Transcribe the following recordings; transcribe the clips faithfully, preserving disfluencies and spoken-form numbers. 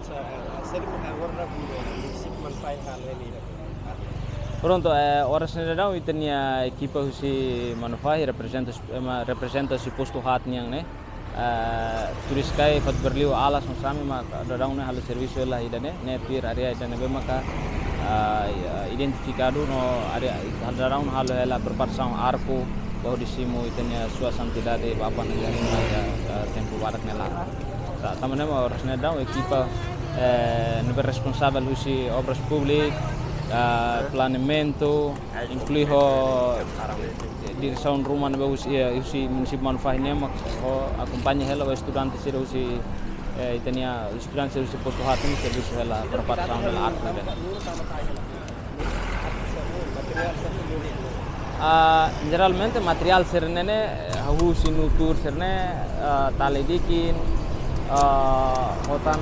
Sa-, sa-, seri agora na munisípiu Manufahi halo hela ida. Prontu, eh, oras ne'e daudaun ita-nia ekipa husi Manufahi reprezenta, eh, ma-, reprezenta husi postu haat nian ne'e. Eh, Turiscai, Fatuberliu, Alas no Same mak daudaun ne'e halo servisu hela ida-ne'e, ne'e tuir área ida ne'ebé maka, ah, ya, identifikadu no área daudaun halo hela preparasaun arku, ba hodi simu ita-nia Sua Santidade Bapa Nagari Maia, eh, tempu badak ne'e laran. Sa-, tanba ne'e mak oras ne'e daudaun ekipa, eh, ne'ebé responsavel husi Obras Públikas, eh, planeamentu, inklui ho diresaun ruma ne'ebé husi, eh, husi munisípiu Manufahi nian mak ho akompaña hela ba estudante sira husi, eh, ita-nia estudante sira husi postu haat nian servisu hela preparasaun hela arku ida-ne'e. Ah, jeralmente materiál sira-ne'e ne'e, eh, hahú husi nuu tuur sira-ne'e, ah, tali dikin, ah, ho tan,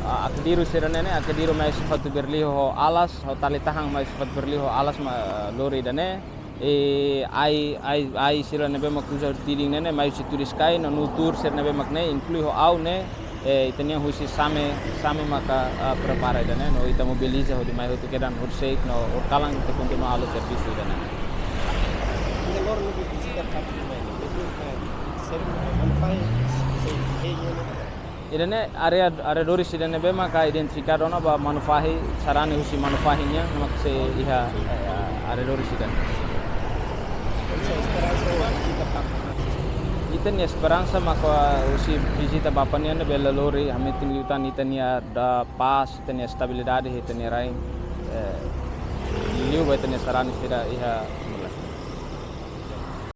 ah, akdiru sira-ne'e ne'e, akdiru mai husi Fatuberliu ho Alas, ho tali tahan mai husi Fatuberliu ho Alas mak, ah, lori ida-ne'e. I ai, ai, ai sira ne'ebé mak uza tidin ne'e ne'e mai husi Turiscai no nuu tuur sira ne'ebé mak ne'e, inklui ho au ne'e, eh, ita-nia husi Same, Same maka, ah, prepara ida-ne'e, no ita mobiliza hodi mai hotu kedan horisehik no horikalan ita kontinua halo servisu ida-ne'e. Ida-ne'e lori ne'ebé vizita parte mai ne'e, ne'ebé, eh, seri, eh, Manufahi, sei, eh, ida-ne'e. Ida-ne'e área, arredores ida ne'ebé maka identifikadu ona ba Manufahi, sarani husi Manufahi nian, mak sei iha, eh, arredores ida-ne'e. Ita-nia esperansa maka husi vizita Bapa nian ne'e bele lori hametin liután ita-nia, ah, pás, ita-nia estabilidade, ita-nia rain, eh, liu ba ita-nia sarani sira iha